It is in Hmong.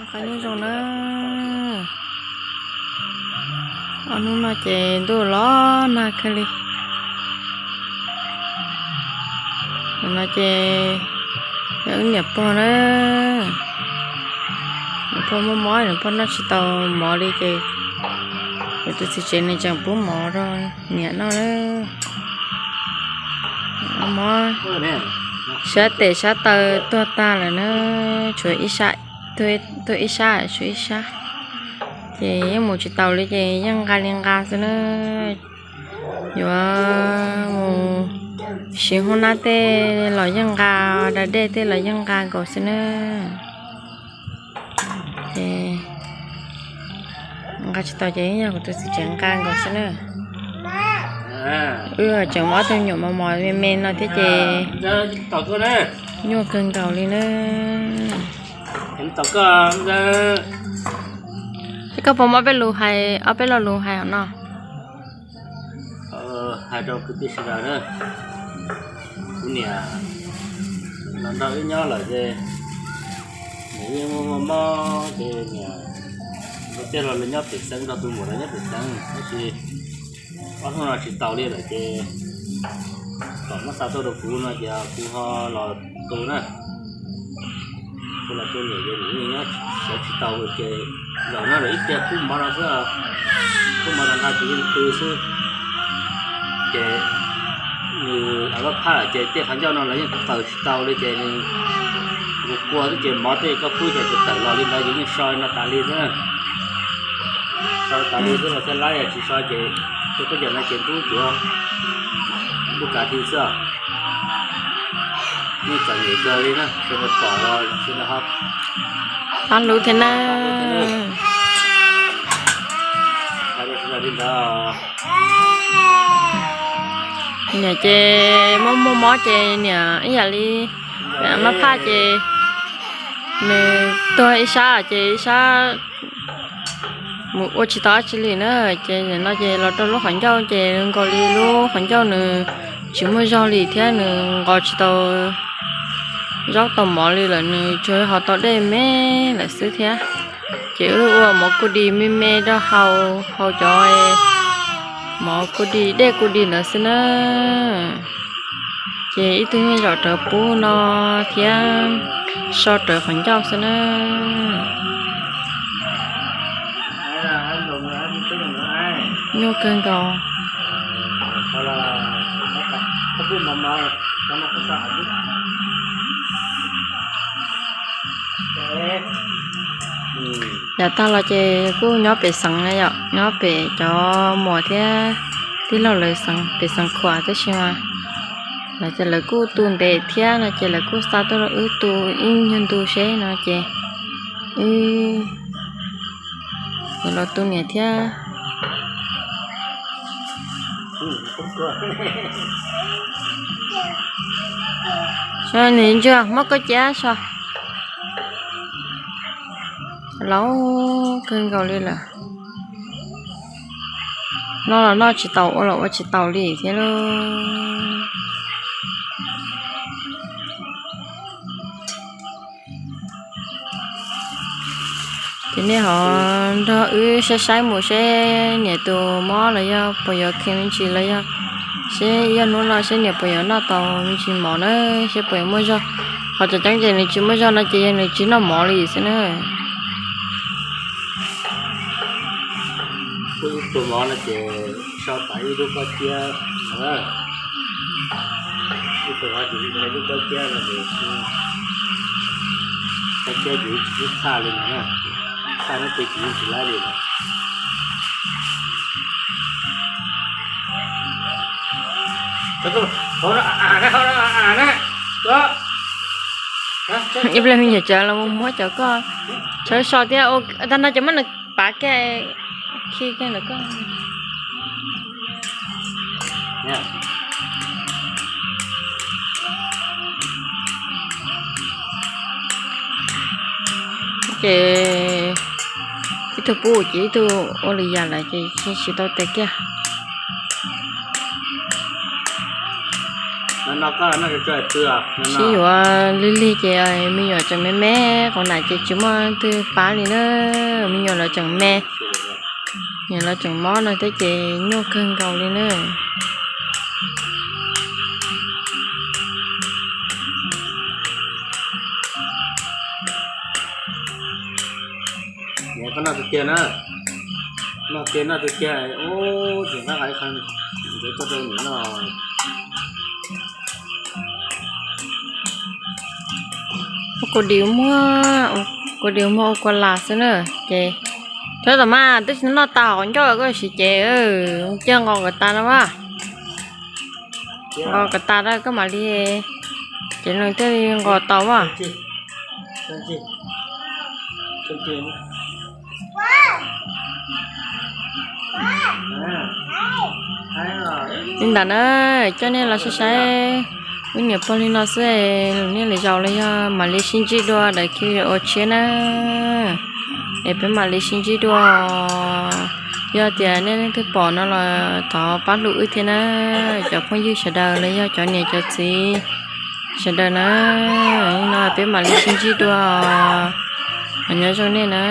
Qhov nyob zoo na, ob hnub no ces ntuj los nag kawg li. Nim no ces yog wb niam pog na, niam pog muaj mob, niam pog noj tsis tau mov li ces kuv tus txiv tsev nws tseem pub mov rau niam noj na. Mob sab tes sab taw tuag tag lawm na, tshuav ib sab, tuag ib sab, tshuav ib sab. Ces yeej mus tsis taus li ces yeej nqa li nqa xwb na. Yuav mus siv hoob nab tej los yeej nqa, da dej tej los yeej nqa nkaus xwb na. Ces nqa tsis tau ces yog kuv tus txiv tsev nqa nkaus xwb na. Wb tseem muaj ob tug me nyuam mos mos me me no thiab ces nyuaj kawg nkaus li na. Thiab koj puas muaj ob peb lus hais, ob peb lo lus hais hauv no? Hais rau kwv tij sawv daws na, kuv niam los nrog wb nyob lawm ces nws yeej muaj muaj mob ces niam, kuv thiaj los nyob pem xeev nrog tus muam los nyob pem xeev tab sis ob hnub no tsis taus li lawm ces kom muab xa tuaj rau kuv no ces kuv ho los tu na. Kuv los tu niam ces nws yeej nyob sawv tsis taus ces zaum no lawm ib pliag pub mov no xwb, pub mov tag nrho ces yeej tu xwb. Ces nws av loj phaj lawm ces tej qhov ncauj no los yeej qaws tsis tau li ces nws nqus kua xwb ces mov tej koj pub ces tawm los li ntawd ces yeej so no tas li xwb. So tas li xwb los thiaj laib, yog tsis so ces tej khaub ncaws no ces ntub cuav, ntub kav hli xwb. Yeej txom nyem kawg li na, sawv daws pom los sawv daws ho pab hlub thiab na. Li ntawd, niam ces muaj muaj mob ces niam ib yam li av loj phaj ces nws tuag ib sab ces ib sab mus ua tsis tau dab tsi li na. Ces nim no ces los rau lub qhov ncauj ces nkaus li lub qhov ncauj nws tsis muaj zog li thiab nws nqos tsis tau zaub tau mov li lawm, nws tsuas ho tau dej me lawm xwb thiab. Ces wb ua mov kuj dis me me rau haus, haus cov mov kuj dis dej kuj dis ntawd xwb na. Ces ib tug yeej zaum rawv pub no thiab so rawv qhov ncauj xwb na. Nyuaj kawg nkaus. Yav tag los ces kuj nyob pem xeev na yom, nyob pem cov muam thiab tij laug lawv xeev, pem xeev Khuam tab sis mas lawv ces lawv kuj tu ntev thiab no ces lawv kuj xa tuaj rau wb tu ib nyuag ntu seb no ces wb los tu niam thiab. Nws ntsuag muab koj ciab so. Laus kawg nkaus li lawm. Noj los noj tsis taus, ua los ua tsis taus li thiab lauj. Ces nej ho nrog wb saib saib mus seb niam tus mob los yog puas yuav kheev me ntsis los yog seb ib hnub no seb niam puas yuav noj tau me ntsis mov na, seb puas yuav muaj zog. Qhov tseem ceeb ces nws tsis muaj zog no ces yog nws tsis noj mov li xwb na. Kuj ib tug mov no ces so tas ib lub koj ciab no, ib tug mov ces ib lub koj ciab no ces koj ciab ces tsis txhaj li no na, txhaj no ces tsis laib li lawm. Ib pliag me nyuam tsav los mus muab cov koj tshawb so thiab, tag no ces muab nws pav kiag, khi kiag ntawm koj. Ces ib tug pub ces ib tug ua li yam lawm ces tsis tau tes kiag. Sib yuav lig lig ces me nyuam tseem me me, qhov na ces tsis muaj twg pab li na. Me nyuam lawv tseem me, me nyuam lawv tseem mob no thiab ces nyuaj kawg nkaus li na. Noj tiag tiag na, noj tiag noj tiag tiag, ub, tseem nqa qhov ntawd tuaj rau niam noj. Ua kua dis muag, ua kua dis muag ua kua las xwb na. Ces thaum tom mas twb tsis noj tas hauv ncauj koj siv ces cia nqos kom tas no mas. Nqos kom tas no koj mam li, ces nws thiaj li nqos tau mas. Li ntawd na, coj nej los saib saib, wb niam pog li no xwb, nej lwm zaus los yog mam li sib ntsib dua daim video tshiab na. Es peb mam li sib ntsib dua. Yog tias nej leej twg pom no los thov pab hlub wb thiab na, cov phooj ywg sawv daws los yog cov niam cov txiv sawv daws na. No peb mam li sib ntsib dua. Nyob zoo nej na.